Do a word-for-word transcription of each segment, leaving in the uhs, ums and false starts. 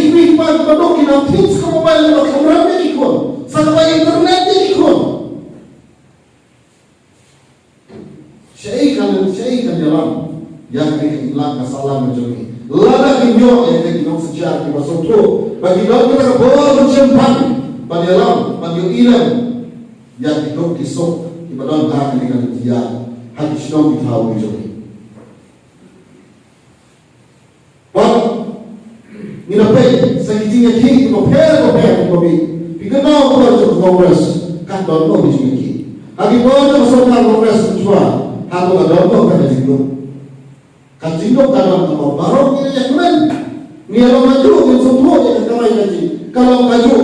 Ki pa ki ba duk ki nang thik sa ka mobile, ba kham ram ïa ki khun, sa ka internet ïa ki khun. Shaei kan, shaei kan ïalam ïa ka imlang ka sahlang jong ngi? Lada ngin ïoh ïa ki nongsynshar ki ba sngewthuh ba ki don kata ka bor ban shim pan, ban ïalam, ban ïohi lem ïa ki duk ki suk ki ba don ha kane ka lynti ïa, ha ki shnong ki thaw ki jong ngi. Bad ngin ïa peit sa ki jingïakhih kiba pher ba pher kiba mih. Phi kynmaw ha ka por jong ka Congress, ka don mo ki jingïakhih? Ha ki por jong ka sorkar Congress mynshwa, hato ka don mo kata ka jingduk? Ka jingduk ka don kaba baroh ngi ïa kmen. Ngi ïa long kajuh, ngi sngewthuh ïa ka kamai kajih. Ka long kajuh.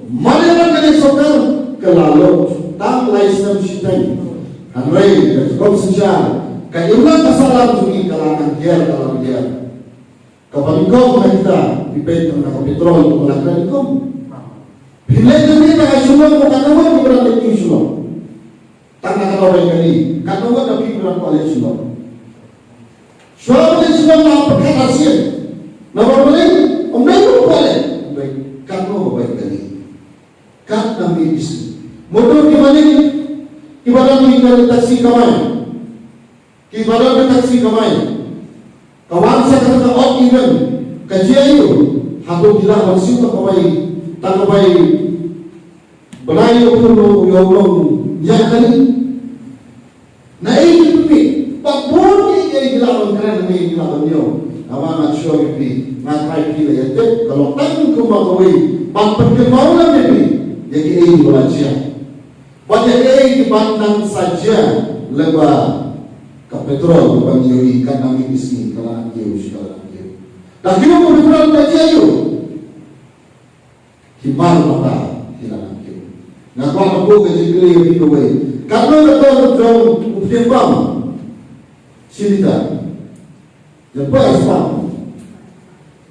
Mane ban ka sorkar ka la lut tang lai snem shiteng. Hynrei ka jingkop synshar, ka imlang ka sahlang jong ngi ka la nang hiar, ka la nang hiar. Kaba nyngkong na kita, phi peit tang na ka petrol, kaba la kren nyngkong. Phi leit nangne na ka Shillong, katno ngut kiba dang leit Shillong? Tang na ka daw bai kali, katno ngut na phi kiba dang kwah leit Shillong? Shuwa ba leit Shillong la pyrkhat arsien. Namar balei? Ym dei ba kwah leit, bai katno ba bai kali. Kat na mih bisi. Motor ki manik, kiba dang ki kali taxi kamai. Kiba don ka taxi kamai. Ka wan sa kata ka odd even. Ka jia aiu? Hato ki lah ban siew tang ka bai, tang ka bai bnai ïa u nong, ïa u nongñiah kali? Na ei ki pynmih? Bad bun kiei kiei ki lah ban kren, kiei ki lah ban ïoh. Namar nga shu ïa phi, nga trai phi la ïa tip, ka long tang kumba kawei ban pynkynmaw lem ïa phi ïa kiei kiba la jia. Bad ïa kiei kiban nang sa jia lyngba ka petrol kaba ngi ïohi, katno ngi ïohi, ka la nang kiew, shi ka la nang kiew. Da kiew ka petrol ka jia aiu? Ki mar mata ki la nang kiew. Nga kwah ban buh ka jingkylli ïa phi kawei. Katno ka ton jong u pynïaid pam? Shi liter. Ïa phi ar spah.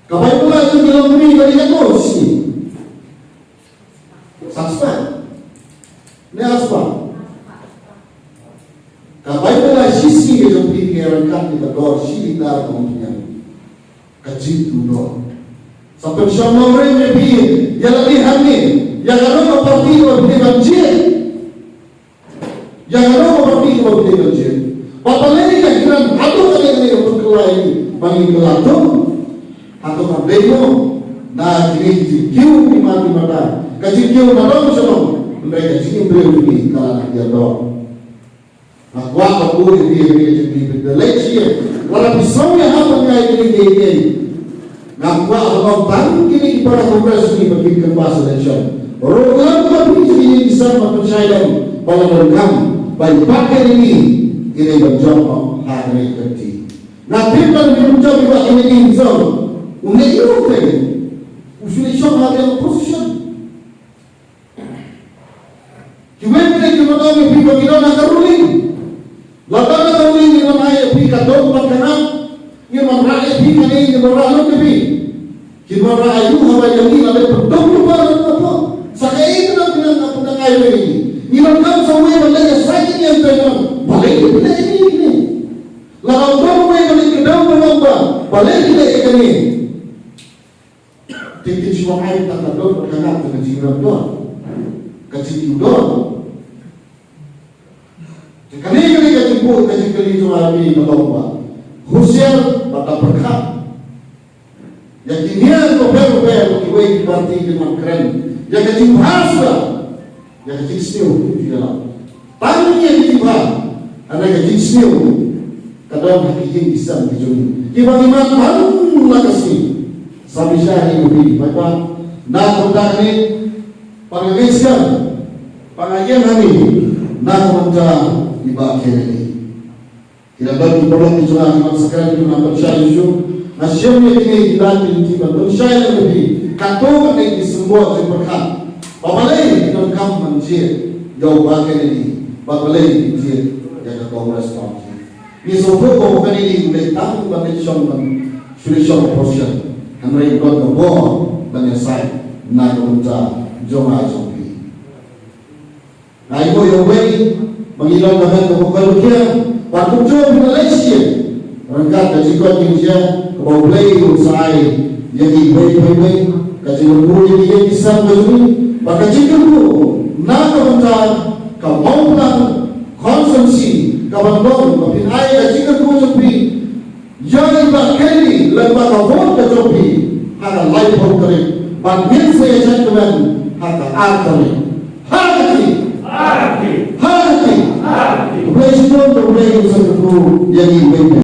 Ka bai pula jong ki longkmie ka dei katno shi? San spah. Ne ar spah. Ka bai pula shisngi ka jong phi ka ryngkat ïa ka dor shi liter ka ong phi ïa ka jingtudor. Sa pynshong nongrim ïa phi ïa lade hangne, ïa kano ka party ba phi dei ban jied. Ïa kano ka party kaba phi dei ban jied. Ba balei ka hynrei hato ka dei ka pynkylla ïa ngi ba ngin kylla tum? Hato ka dei mo na kine ki jingkiew ki mar ki mata, ka jingkiew na dong sha dong, hynrei ka jingim briew jong ngi ka la nang ïa dor. Nga kwah ban buh ïa phi ïa kine ki jingkylli, phi da leit sha ïing, lada phi sngew ïa hap ban ai kine ki jingkylli. Nga kwah ban ong tang kine ki para Congress ki ba kin kynmaw election. Ruh lem ba phi ki jingkylli ki san ban pynshai lem ba la donkam ba i Bah Kennedy i dei ban jop ha kane ka kynti. Nga tip ba phin jop i Bah Kennedy i jop. U leit ïa u teng. U shu leit shong ha ka opposition. Kiwei de ki mano ngi phi ba ki don ha ka ruling. Lada na ka ruling ngi don ha ïa phi ka dong bad ka ngap. Ngi don ha ïa phi kane, ngi don ha lut ïa phi. Ki don ha ïa u ha ba ïa ngi la dei pyndonkam rupa rupa. Sa kaei kane kane na pyndonkam ïa ngi. Ngi don kam sa wei ba leh ïa sa ki ngi ïa phi don. Balei ki pyndonkam ïa ngi. Lada u don wei ba leh ki dong ba long ba. Balei ki leh ïa kane. Te kin shu ai tang ka dor ka ngap, ka jingrem dor, ka jingkiew dor. Te kane kane ka jingbuh ka jingkylli jong nga ïa phi ka long ba husiar bad da pyrkhat ïa ki niam bapher bapher ba kiwei ki party kin nang kren ïa ka jingbha suda. Ïa ka jingsniew phi ïa la tang ïa ka jingbha, hynrei ka jingsniew ka don ha ki ïing ki sem ki jong ngi kiba ngi mad man la ka sngi. Sa bishar ïa ngi phi paidbah, na ka bynta kane pat nga ngeit skhem, pat nga ïeng hangne na ka bynta i Bah Kennedy. Ki la don ki paralok ki jong nga ki ban sa kren, ki ban pynshai shuh shuh. Nga shem ïa kine ki lad ki lynti ban pynshai lem ïa phi. Katto katne ki symboh jingpyrkhat ba balei ki donkam ban jied ïa u Bah Kennedy, ba balei ki jied ïa ka Congress Party. Ngi sngewthuh ba u Kennedy u leit tang ban leit shong, ban shu leit shong opposition. Hynrei u don ka bor ban ïasaid na ka bynta jong nga jong phi. Nga ïohi ïa uwei ba ngi long ka met kaba koit ba khiah, bad kumjuh phi la leit sha ïing ryngkat ka jingkoit jingkhiah kaba U Blei un sa ai ïa ngi uwei pa uwei. Ka jingkyrkhu ïa ki ïing ki sem ka jong ngi, bad ka jingkyrkhu na ka bynta ka Mawphlang constituency, ka ban long ba phin ai ka jingkyrkhu jong phi ïa i Bah Kennedy lyngba ka vote ka jong phi ha ka laiphew tarik, bad ngin sa ïajan kmen ha ka ar tarik. Ha ka kti! Ha ka kti! Khublei shibun, khublei, ngin sa kyrkhu ïa ngi.